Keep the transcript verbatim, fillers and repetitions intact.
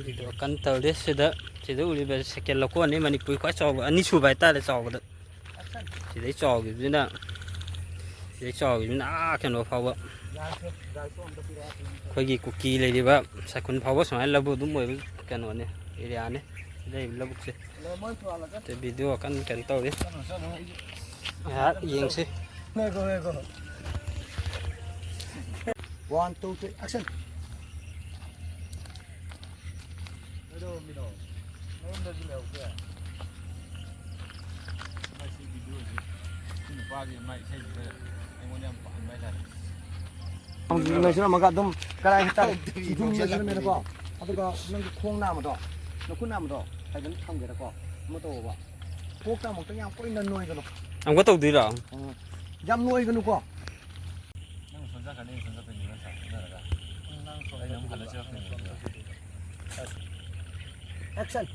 Video ꯀꯟꯅ ꯇꯧꯔꯤ꯫ ꯁꯤꯗ, ꯁꯤꯗ ꯎꯔꯤꯕ ꯁꯦꯀꯦꯟ ꯂꯧꯀꯣꯟꯅꯤ ꯃꯅꯤꯄꯨꯔꯒꯤ ꯈ꯭ꯋꯥꯏ ꯆꯥꯎꯕ, ꯑꯅꯤꯁꯨꯕ ꯍꯥꯏꯇꯥꯔꯦ ꯆꯥꯎꯕꯗ꯫ ꯁꯤꯗꯩ ꯆꯥꯎꯈꯤꯕꯁꯤꯅ, ꯁꯤꯗꯩ ꯆꯥꯎꯈꯤꯕꯁꯤꯅ ꯑꯥ ꯀꯩꯅꯣ ꯐꯥꯎꯕ, ꯑꯩꯈꯣꯏꯒꯤ ꯀꯨꯀꯤ ꯂꯩꯔꯤꯕ ꯁꯥꯏꯈꯨꯟ ꯐꯥꯎꯕ ꯁꯨꯃꯥꯏꯅ ꯂꯧꯕꯨꯛ ꯑꯗꯨꯝ ꯑꯣꯏꯕ ꯀꯩꯅꯣꯅꯤ, ꯑꯦꯔꯤꯌꯥꯅꯤ ꯁꯤꯗ ꯂꯩꯔꯤꯕ ꯂꯧꯕꯨꯛꯁꯦ꯫ ꯚꯤꯗꯤꯑꯣ ꯀꯟꯅ ꯀꯩꯅꯣ ꯇꯧꯔꯤ꯫ ꯉꯥꯏꯍꯥꯛ ꯌꯦꯡꯁꯤ꯫ ꯉꯥꯏꯈꯣ, ꯉꯥꯏꯈꯣ꯫ One, two, three, action. ꯀꯩꯗꯧꯔꯝꯃꯤꯅꯣ? ꯅꯌꯨꯝꯗꯁꯨ ꯂꯩꯍꯧꯗꯦ꯫ ꯃꯁꯤ ꯚꯤꯗꯤꯑꯣꯁꯤ ꯁꯤ ꯅꯨꯄꯥꯒꯤ ꯃꯥꯏ ꯏꯁꯩꯁꯤꯗ ꯑꯩꯉꯣꯟꯗ ꯌꯥꯝ ꯄꯥꯝꯕ ꯍꯥꯏꯇꯥꯔꯦ꯫ ꯅꯣꯏꯁꯤꯅ ꯑꯃꯒ ꯑꯗꯨꯝ ꯀꯔꯥꯏ ꯍꯥꯏꯇꯥꯔꯦ? ꯌꯨꯝꯗꯁꯨ ꯂꯩꯔꯝꯃꯦꯅꯀꯣ꯫ ꯑꯗꯨꯒ ꯅꯪꯒꯤ ꯈꯣꯡ ꯅꯥꯝꯃꯗꯣ, ꯅꯈꯨꯠ ꯅꯥꯝꯃꯗꯣ ꯍꯥꯏꯗꯅ ꯊꯝꯒꯦꯔꯀꯣ꯫ ꯑꯃ ꯇꯧꯕ꯫ ꯀꯣꯛꯇ ꯑꯃꯨꯛꯇ ꯌꯥꯝ ꯀꯨꯏꯅ ꯅꯣꯏꯒꯅꯨ꯫ ꯑꯃꯨꯛꯀ ꯇꯧꯗꯣꯏꯔꯣ? ꯎꯝ꯫ ꯌꯥꯝ ꯅꯣꯏꯒꯅꯨꯀꯣ꯫ ꯅꯪ ꯁꯣꯟꯖꯈ꯭ꯔꯅꯤ, ꯑꯩ ꯁꯣꯟꯖꯈ꯭ꯔꯅꯤ, ꯅꯪ ꯁꯥꯎ ꯈꯟꯅꯔꯒ꯫ ꯎꯝ, ꯅꯪ ꯑꯩꯅ ꯑꯃꯨꯛ ꯍꯜꯂ ꯁꯣꯟꯖꯈ꯭ꯔꯅꯤ, ꯆꯦꯜꯂꯛꯀꯅꯤ꯫ ꯅꯪ ꯁꯣꯟꯖꯈ꯭ꯔꯅꯤ꯫ Action.